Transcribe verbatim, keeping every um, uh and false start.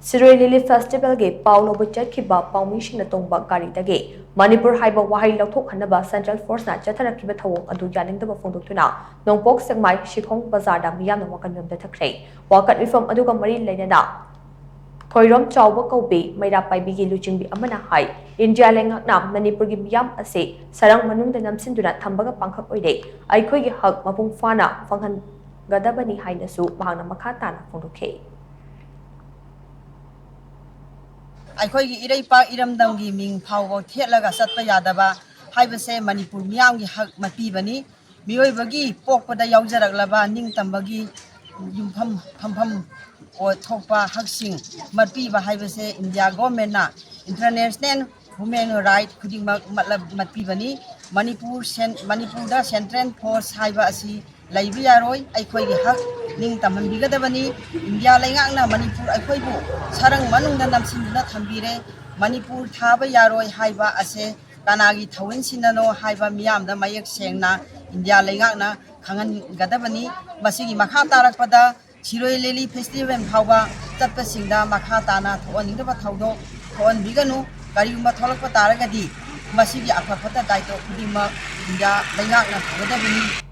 ꯁꯤꯔꯣꯏ ꯂꯤꯂꯤ ꯐꯦꯁꯇꯤꯚꯦꯜꯒꯤ ꯄꯥꯎ ꯂꯧꯕ ꯆꯠꯈꯤꯕ ꯄꯥꯎꯃꯤꯁꯤꯡꯅ ꯇꯣꯡꯕ ꯒꯥꯔꯤꯗꯒꯤ ꯃꯅꯤꯄꯨꯔ ꯍꯥꯏꯕ ꯋꯥꯍꯩ ꯂꯧꯊꯣꯛꯍꯟꯅꯕ ꯁꯦꯟꯇ꯭ꯔꯦꯜ ꯐꯣꯔꯁꯅ ꯆꯠꯊꯔꯛꯈꯤꯕ ꯊꯧꯑꯣꯡ ꯑꯗꯨ ꯌꯥꯅꯤꯡꯗꯕ ꯐꯣꯡꯗꯣꯛꯇꯨꯅ ꯅꯣꯡꯄꯣꯛ ꯁꯦꯛꯃꯥꯏ ꯁꯤꯈꯣꯡ ꯕꯖꯥꯔꯗ ꯃꯤꯌꯥꯝꯅ ꯋꯥꯀꯠ ꯅꯣꯝꯊꯈ꯭ꯔꯦ꯫ ꯋꯥꯀꯠ ꯃꯤꯐꯝ ꯑꯗꯨꯒ ꯃꯔꯤ ꯂꯩꯅꯅ ꯈꯣꯏꯔꯣꯝ ꯆꯥꯎꯕ ꯀꯧꯕꯤ ꯃꯩꯔꯥ ꯄꯥꯏꯕꯤꯒꯤ ꯂꯨꯆꯤꯡꯕꯤ ꯑꯃꯅ ꯍꯥꯏ, ꯏꯟꯗꯤꯌꯥ ꯂꯩꯉꯥꯛꯅ ꯃꯅꯤꯄꯨꯔꯒꯤ ꯃꯤꯌꯥꯝ ꯑꯁꯤ ꯁꯔꯪ ꯃꯅꯨꯡꯗ ꯅꯝꯁꯤꯟꯗꯨꯅ ꯊꯝꯕꯒ ꯄꯥꯡꯈꯛ ꯑꯣꯏꯔꯦ, ꯑꯩꯈꯣꯏꯒꯤ ꯍꯛ ꯃꯄꯨꯡ ꯐꯥꯅ ꯐꯪꯍꯟꯒꯗꯕꯅꯤ ꯍꯥꯏꯅꯁꯨ ꯃꯍꯥꯛꯅ ꯃꯈꯥ ꯇꯥꯅ ꯐꯣꯡꯗꯣꯛꯈꯤ꯫ ꯑꯩꯈꯣꯏꯒꯤ ꯏꯔꯩꯄꯥꯛ ꯏꯔꯝꯗꯝꯒꯤ ꯃꯤꯡ ꯐꯥꯎꯕ ꯊꯦꯠꯂꯒ ꯆꯠꯄ ꯌꯥꯗꯕ ꯍꯥꯏꯕꯁꯦ ꯃꯅꯤꯄꯨꯔ ꯃꯤꯌꯥꯝꯒꯤ ꯍꯛ ꯃꯠꯄꯤꯕꯅꯤ꯫ ꯃꯤꯑꯣꯏꯕꯒꯤ ꯄꯣꯛꯄꯗ ꯌꯥꯎꯖꯔꯛꯂꯕ ꯅꯤꯡꯇꯝꯕꯒꯤ ꯌꯨꯝꯐꯝ ꯐꯝꯐꯝ ꯑꯣꯏ-, ꯊꯣꯛꯄ ꯍꯛꯁꯤꯡ ꯃꯠꯄꯤꯕ ꯍꯥꯏꯕꯁꯦ ꯏꯟꯗꯤꯌꯥ ꯒꯣꯔꯃꯦꯟꯅ ꯏꯟꯇꯔꯅꯦꯁꯅꯦꯜ ꯍ꯭ꯌꯨꯃꯦꯟ ꯔꯥꯏꯠ ꯈꯨꯗꯤꯡꯃꯛ ꯃꯠꯂ-, ꯃꯠꯄꯤꯕꯅꯤ꯫ ꯃꯅꯤꯄꯨꯔ ꯁꯦꯟ-, ꯃꯅꯤꯄꯨꯔꯗ ꯁꯦꯟꯇ꯭ꯔꯦꯜ ꯐꯣꯔꯁ ꯍꯥꯏꯕ ꯑꯁꯤ ꯂꯩꯕ ꯌꯥꯔꯣꯏ꯫ ꯑꯩꯈꯣꯏꯒꯤ ꯍꯛ ꯅꯤꯡꯇꯝꯍꯟꯕꯤꯒꯗꯕꯅꯤ꯫ ꯏꯟꯗꯤꯌꯥ ꯂꯩꯉꯥꯛꯅ ꯃꯅꯤꯄꯨꯔ ꯑꯩꯈꯣꯏꯕꯨ ꯁꯔꯪ ꯃꯅꯨꯡꯗ ꯅꯝꯁꯤꯟꯗꯨꯅ ꯊꯝꯕꯤꯔꯦ꯫ ꯃꯅꯤꯄꯨꯔ ꯊꯥꯕ ꯌꯥꯔꯣꯏ ꯍꯥꯏꯕ ꯑꯁꯦ ꯀꯅꯥꯒꯤ ꯊꯧꯑꯣꯏꯟꯁꯤꯅꯅꯣ ꯍꯥꯏꯕ ꯃꯤꯌꯥꯝꯗ ꯃꯌꯦꯛ ꯁꯦꯡꯅ ꯏꯟꯗꯤꯌꯥ ꯂꯩꯉꯥꯛꯅ ꯈꯪꯍꯟꯒꯗꯕꯅꯤ꯫ ꯃꯁꯤꯒꯤ ꯃꯈꯥ ꯇꯥꯔꯛꯄꯗ ꯁꯤꯔꯣꯏ ꯂꯤꯂꯤ ꯐꯦꯁꯇꯤꯚꯦꯜ ꯐꯥꯎꯕ ꯆꯠꯄꯁꯤꯡꯗ ꯃꯈꯥ ꯇꯥꯅ ꯊꯣꯛꯍꯟꯅꯤꯡꯗꯕ ꯊꯧꯗꯣꯛ ꯊꯣꯛꯍꯟꯕꯤꯒꯅꯨ꯫ ꯀꯔꯤꯒꯨꯝꯕ ꯊꯣꯛꯂꯛꯄ ꯇꯥꯔꯒꯗꯤ ꯃꯁꯤꯒꯤ ꯑꯐ ꯐꯠꯇ ꯗꯥꯏꯇꯣ ꯈꯨꯗꯤꯡꯃꯛ ꯏꯟꯗꯤꯌꯥ ꯂꯩꯉꯥꯛꯅ ꯄꯨꯒꯗꯕꯅꯤ꯫